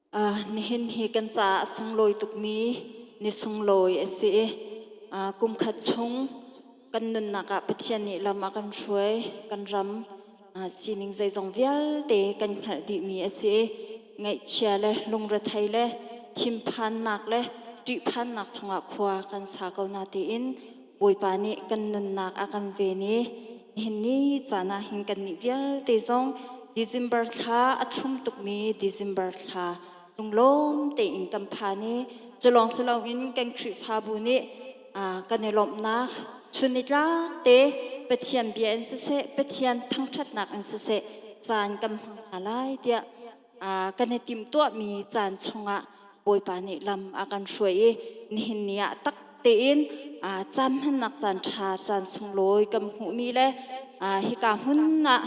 Nihin hi kan caah a sunglawi tukmi ni sunglawi a si i kum khat chung kan nunnak ah Pathian nih lam a kan hruai, kan ram sining zeizong vialte kan hngalh dihmi a si i ngaihchia le lungrethei le thinphannak le ṭihphannak chungah khua kan sa ko na tiin Bawipa nih kan nunnak a kan ven i nihin ni caan ah hin kannih vialte zong December thla a thlum tukmi December thla lunglawm tein kan phan i culawng si loin kan Khrihfabu nih kan i lawmhnak chun nitlak te Pathian bia in siseh Pathian thangṭhatnak in siseh caan kan hmang hna lai tiah kan i timhtuahmi caan chungah Bawipa nih lam a kan hruai i nihin ni ah tak tein caan hmannak caan ṭha caan sunglawi kan hmuhmi le hika hmun ah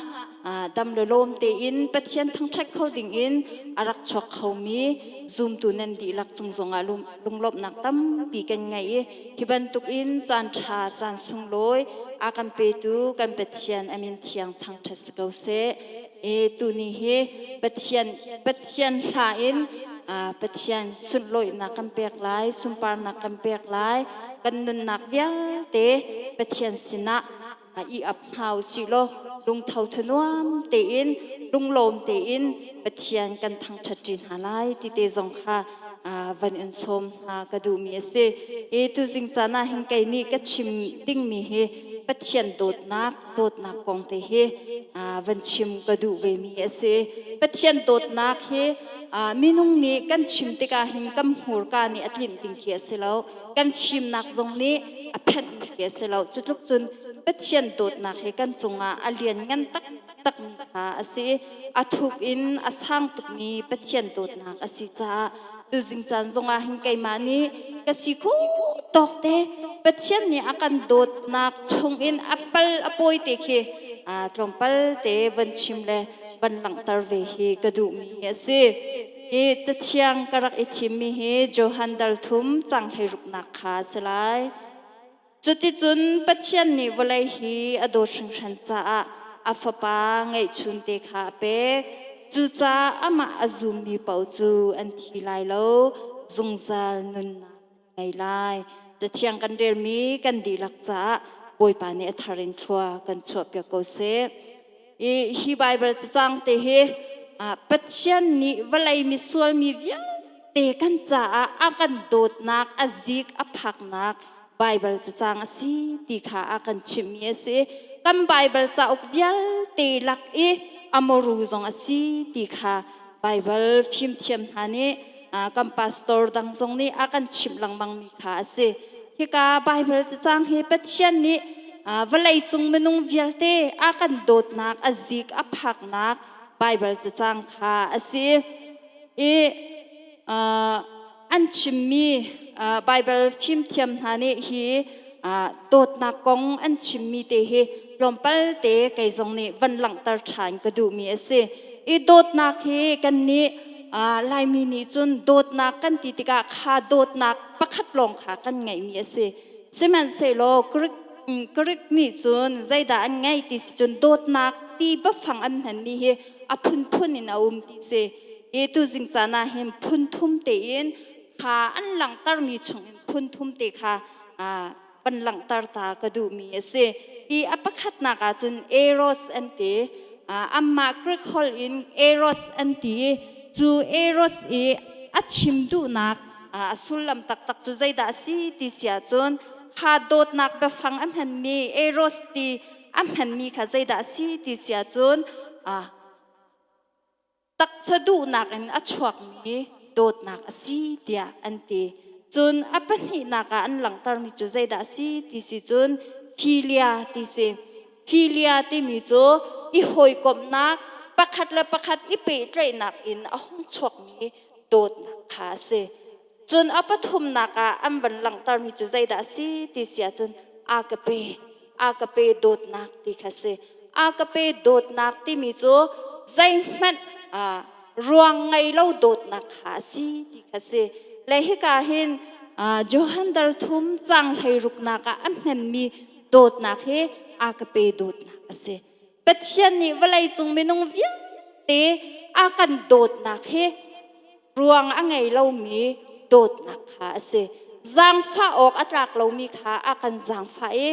dam le lawm tein Pathian thangṭhat kho dingin a rak chuak khomi zumtu nan dihlak cung zongah lunglawmhnak tampi kan ngei i hi bantukin caan ṭha caan sunglawi a kan petu kan Pathian a min thiang thangṭhat si ko seh. E tuni hi Pathian Pathian hla in Pathian sunlawihnak kan pek lai, sunparnak kan pek lai, kan nunnak vialte Pathian sinah i ap hna usih law lungtho thanuam tein lunglawm tein Pathian kan thangṭhat ṭi hna lai ti te zong kha van in sawm hna ka duhmi a si. I tuzing caan ah hin kei nih ka chim dingmi hi Pathian dawtnak dawtnak kong te hi van chim ka duh ve mi a si. Pathian dawtnak hi minung nih kan chim tikah hin kan hmurka nih a tlinh ding khi a si lo. Kan fimnak zong nih a phenh mi khi a si lo. Cutluk cun Pathian dawtnak hi kan cungah a lian ngan taktak mi kha a si. A thuk in a sang tukmi Pathian dawtnak a si caah tuzing caan zongah hin keimah nih ka si kho tawk te Pathian nih a kan dawtnak chungin a pal a pawi te khi tlawmpal te van chim le van langhter ve hi ka duhmi a si. Hi cathiang ka rak i thimmi hi Johan dal thum cang hleiruknak kha a si lai. Cuticun Pathian nih vawlei hi a dawt hringhran caah a Fapa ngeihchunte kha a pek. Cucaah amah a zummi paoh cu an thi lai lo, zungzal nunnak an ngei lai. Cathiang kan relmi kan dihlak caah Bawipa nih a thar in thlua kan chuahpiak ko seh. I hi Baibal cacang te hi Pathian nih vawlei misual mi vialte kan caah a kan dawtnak a zik a phaknak Baibal cacang a si ti kha a kan chimhmi a si. Kan Baibal cauk vialte lak i a muru zong a si ti kha Baibal fimthiam hna nih kan pastor dang zong nih a kan chimh lengmangmi kha a si. Hika Baibal cacang hi Pathian nih vawleicung minung vialte a kan dawtnak a zik a phaknak Baibal cacang kha a si. I an chimmi Baibal fimthiam hna nih hi dawtnak kong an chimmi te hi tlawmpal te kei zong nih van langhter ṭhan ka duhmi a si. I dawtnak hi kan nih Laimi nih cun dawtnak kan ti tikah kha dawtnak pakhat lawng kha kan ngeihmi a si. Sihmanhsehlaw Greek Greek nih cun zeidah an ngeih ti si cun dawtnak ti biafang an hmanmi hi a phunphun in a um ti si. Hi tuzing caan ah hin phun thum tein kha an langhtermi chungin phun thum te kha van langhter ta ka duhmi a si. Hi a pakhatnak ah cun eros an ti. Amah Greek holh in eros an ti i cu eros i a chim duhnak a sullam taktak cu zeidah a si ti si ahcun kha dawtnak biafang a hmanmi eros ti a hmanmi kha zeidah a si ti si ahcun taksa duhnak in a chuakmi dawtnak a si tiah an ti. Cun a pahnihnak ah an langhtermi cu zeidah a si ti si cun philia ti si. Philia timi cu i hawikomhnak pakhat le pakhat i pehtlaihnak in a hung chuakmi dawtnak kha a si. Cun a pathumnak ah an van langhtermi cu zeidah a si ti si ahcun agape, agape dawtnak ti kha si. Agape dawtnak timi cu zeihmanh ruang ngei lo dawtnak kha a si ti kha si. Le hika hin Johan dal thum cang hleiruknak ah a hmemmi dawtnak hi agape dawtnak a si. Pathian nih vawleicung minung vialte a kan dawtnak hi. Ruang a ngei lomi dawtnak kha a si. Zaangfah awk a tlak lomi kha a kan zaangfah i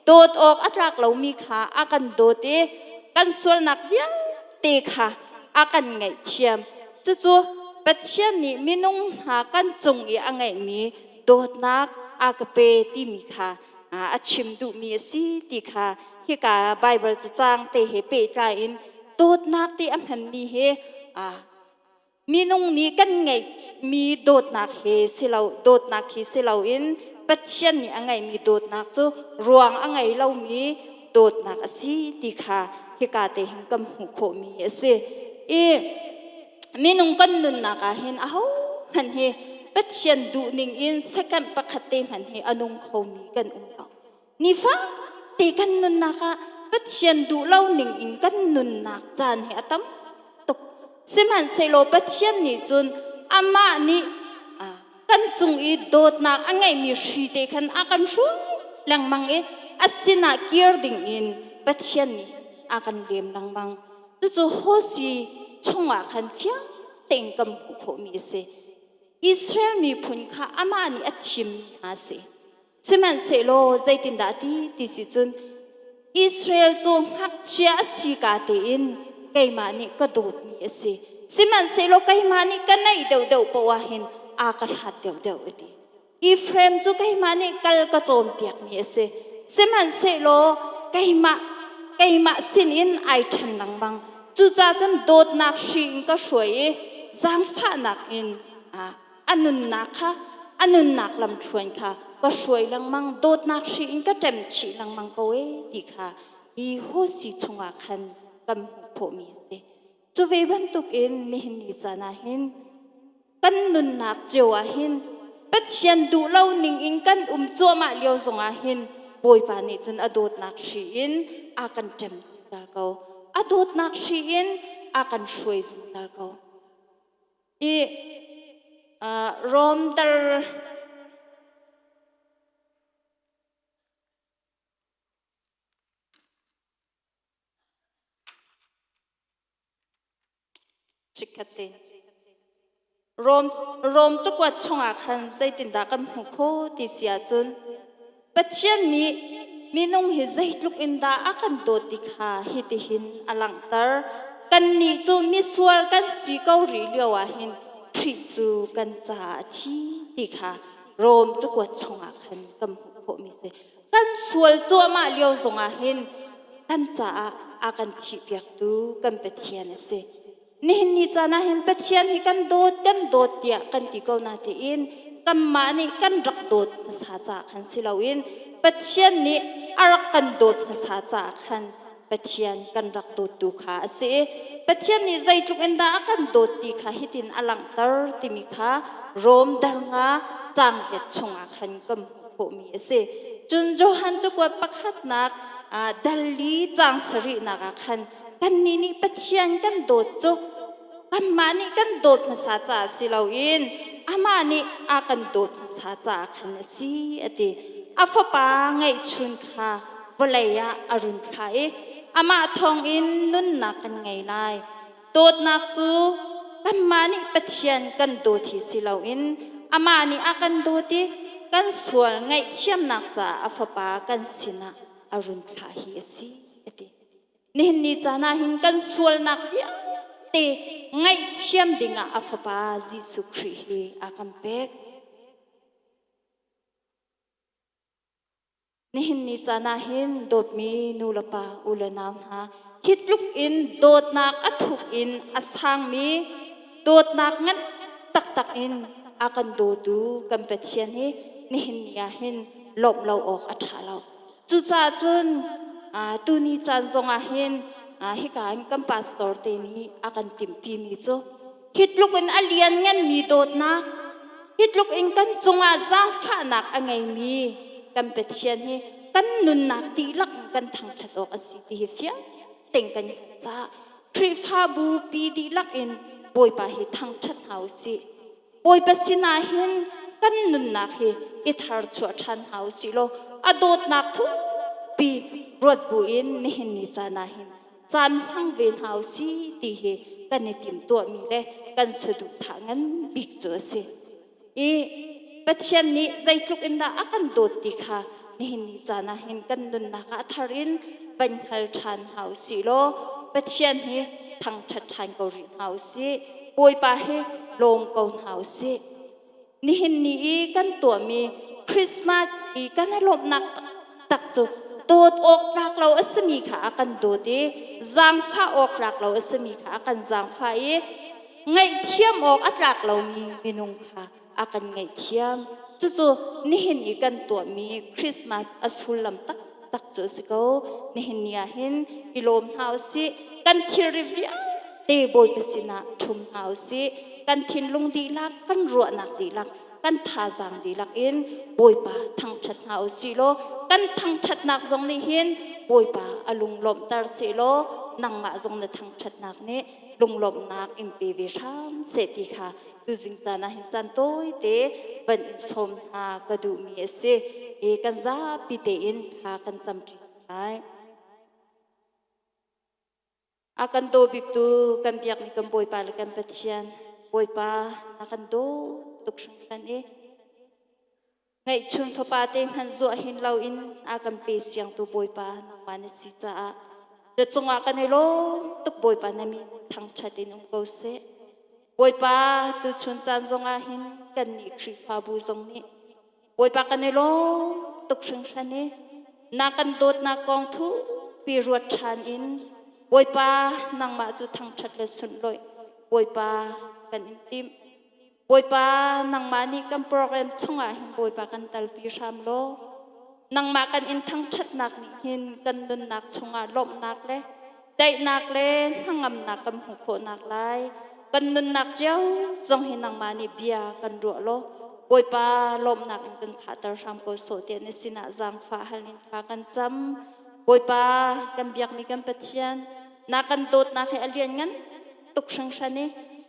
dawt awk a tlak lomi kha a kan dawt i kan sualnak vialte kha a kan ngaihthiam. Cucu Pathian nih minung hna kan cung i a ngeihmi dawtnak a ka pe timi kha a chim duhmi a si ti kha hika Baibal cacang te he pehtlai in dawtnak ti a hmanmi hi minung nih kan ngeihmi dawtnak he si lo dawtnak hi si loin Pathian nih a ngeihmi dawtnak cu ruang a ngei lomi dawtnak a si ti kha hika te hin kan hmuh khawhmi a si. I minung kan nunnak ah hin ahohmanh hi Pathian duhning in second pakhat te hmanh hi a nung khomi kan um lo. Nifate kan nunnak ah Pathian duh lo ning in kan nunnak caan hi a tam tuk. Sihmanhsehlaw Pathian nih cun amah nih kan cung i dawtnak a ngeihmi hri te khan a kan hruai lengmang i a sinah kir ding in Pathian nih a kan lem lengmang. Cucu Hosi chungah khan fiang tein kan hmuh khawhmi a si. Israel miphun kha amah nih a thimmi hna a si. Sihmanhsehlaw zeitindah a ti ti si cun Israel cu ngakchia a si ka tein keimah nih ka dawtmi a si. Sihmanhsehlaw keimah nih ka naih deuhdeuh paoh ah hin a ka hlat deuhdeuh a ti. Ephraim cu keimah nih kal ka cawnpiakmi a si. Sihmanhsehlaw keimah keimah sinin ai ṭhen lengmang. Cucaah cun dawtnak hri in ka hruai i zaangfahnak in a nunnak kha a nunnak lamthluan kha ka hruai lengmang dawtnak hri in ka ṭem chih lengmang ko e ti kha hi hosi chungah khan kan hmuh khawhmi a si. Cu ve bantukin nihin ni caan ah hin kan nunnak cio ah hin Pathian duh lo ning in kan um cuahmah lio zongah hin Bawipa nih cun a dawtnak hri in a kan ṭem zungzal ko. A dawtnak hri in a kan hruai zungzal ko. I Rom dar Chikkhat te. Rom, Rom cakuat chungah khan zeitindah kan hmuh khawh ti si ahcun Pathian nih minung hi zeitluk in dah a kan dawt ti kha hitihin a langhter. Kannih cu misual kan si ko rih lio ah hin Khrih cu kan caah a thi ti kha Rom cakuat chungah khan kan hmuh khawhmi si. Kan sual cuahmah lio zongah hin kan caah a kan thihpiaktu kan Pathian a si. Nihin ni caan ah hin Pathian hi kan dawt kan dawt tiah kan ti ko na tiin kanmah nih kan rak dawt hmasa caah khan si loin Pathian nih a rak kan dawt hmasa caah khan Pathian kan rak dawttu kha a si. Pathian nih zeitluk in dah a kan dawt ti kha hitin a langhter timi kha Rom darnga cangriat chungah khan kan hmuh khawhmi a si. Cun Johan cakuat pakhatnak dal li caang sarihnak ah khan kannih nih Pathian kan dawt cu kanmah nih kan dawt hmasa caah si loin amah nih a kan dawt hmasa caah khan a si a ti. A fapa ngeihchun kha vawlei ah a run thlah i amah thawngin nunnak kan ngei lai. Dawtnak cu kanmah nih Pathian kan dawt hi si loin amah nih a kan dawt i kan sual ngaihthiamnak caah a fapa kan sinah a run thlah hi a si a ti. Nihin ni caan ah hin kan sualnak vialte ngaihthiam dingah a fapa Jesuh Khrih hi a kan pek. Nihin ni caan ah hin dawtmi nu le pa u le nau hna hi tluk in dawtnak a thuk in a sangmi dawtnak ngan taktak in a kan dawtu kan Pathian hi nihin ni ah hin lawmh lo awk a ṭha lo. Cucaah cun tuni caan zongah hin hika in kan pastor te nih a kan timhpimi cu hi tluk in a liannganmi dawtnak, hi tluk in kan cungah zaangfahnak a ngeimi kan Pathian hi kan nunnak dihlak in kan thangṭhat awk a si ti hi fiang tein kan hngalh caah Khrihfabu pi dihlak in Bawipa hi thangṭhat hna u sih. Bawipa sinah hin kan nunnak hi i tharchuah ṭhan hna u sih law a dawtnak thukpi ruat buin nihin ni caan ah hin caan hmang ve hna u sih ti hi kan i timhtuahmi le kan saduhthah ngan bik cu a si. I Pathian nih zeitluk in dah a kan dawt ti kha nihin ni caan ah hin kan nunnak ah a thar in van hngal ṭhan hna u sih law Pathian hi thangṭhat ṭhan ko rih hna u sih. Bawipa hi lawm ko hna u sih. Nihin ni i kan tuahmi Christmas i kan i lawmhnak tak cu dawt awk tlak lo a simi kha a kan dawt i zaangfah awk tlak lo a simi kha a kan zaangfah i ngaihthiam awk a tlak lomi minung kha a kan ngaihthiam. Cucu nihin i kan tuahmi Christmas a sullam taktak cu a si ko. Nihin ni ah hin i lawm hna u sih. Kan thilri vialte Bawipa sinah ṭhum hna u sih. Kan thinlung dihlak, kan ruahnak dihlak, kan thazaang dihlak in Bawipa thangṭhat hna u sih law kan thangṭhatnak zong nih hin Bawipa a lunglawmhter seh law nangmah zong na thangṭhatnak nih lunglawmhnak in pe ve hram seh ti kha tuzing caan ah hin caan tawite van in sawm hna ka duhmi a si i kan zapi tein thla kan cam ṭi lai. A kan daw biktu kan biakmi kan Bawipa le kan Pathian Bawipa na kan daw tuk hringhran i Ngeihchun fapa te hmanh zuah hin loin a kan pe siangtu Bawipa nangmah na si caah na cungah kan i lawm tuk Bawipa na min thangṭhat in um ko seh. Bawipa tuchun caan zongah hin kannih Khrihfabu zong nih Bawipa kan i lawm tuk hringhran i na kan dawtnak kong thukpi ruat ṭhan in Bawipa nangmah cu thangṭhat le sunhlawih Bawipa kan in timh. Bawipa, nangmah nih kan program chungah hin Bawipa kan talpi hram law, nangmah kan in thangṭhatnak nih hin kan nunnak chungah lawmhnak le daihnak le hnangamnak kan hmuh khawhnak lai. Kan nunnak cio zong hi nangmah nih bia kan ruah law, Bawipa lawmhnak in kan khahter hram ko sawh tiah na sinah zaangfah hal in thla kan cam. Bawipa, kan biakmi kan Pathian, na kan dawtnak hi a lianngan tuk hringhran i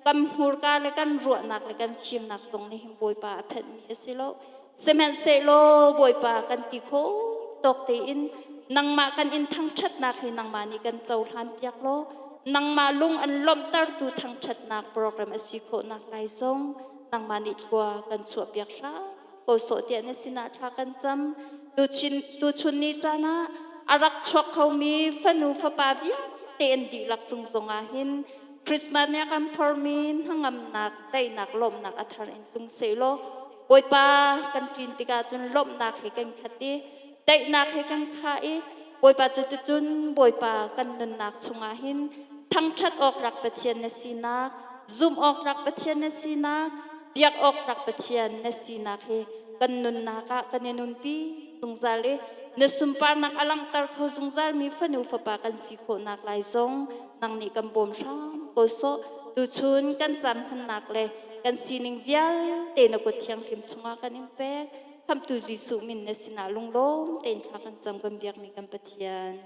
kan hmurka le kan ruahnak le kan fimnak zong nih hin Bawipa a phenhmi a si lo. Sihmanhsehlaw Bawipa kan ti khawh tawk tein nangmah kan in thangṭhatnak hi nangmah nih kan cohlan piak law nangmah lung an lawmhtertu thangṭhatnak program a si khawhnak lai zong nangmah nih thlua kan chuah piak hram ko sawh tiah na sinah thla kan cam. Tuchun ni caan ah a rak chuak khomi fanu fapa vialte an dihlak cung zongah hin Christmas nih a kan phormi hnangamnak, daihnak, lawmhnak a thar in tlung sehlaw Bawipa kan ṭin tikah cun lawmhnak he kan khat i daihnak he kan khah i Bawipa cu tutun Bawipa kan nunnak chungah hin thangṭhat awk tlak Pathian na sinak, zumh awk tlak Pathian na sinak, biak awk tlak Pathian na sinak hi kan nunnak ah kan i nunpi zungzal i na sunparnak a langhter kho zungzalmi fanu fapa kan si khawhnak lai zong nang nih kan bawm hram ko sawh. Tuchun kan caan hmannak le kan sining vialte na kut thianghlim chungah kan in pek. Khamhtu Jesuh min na sinah lunglawm tein thla kan cam kan biakmi kan Pathian.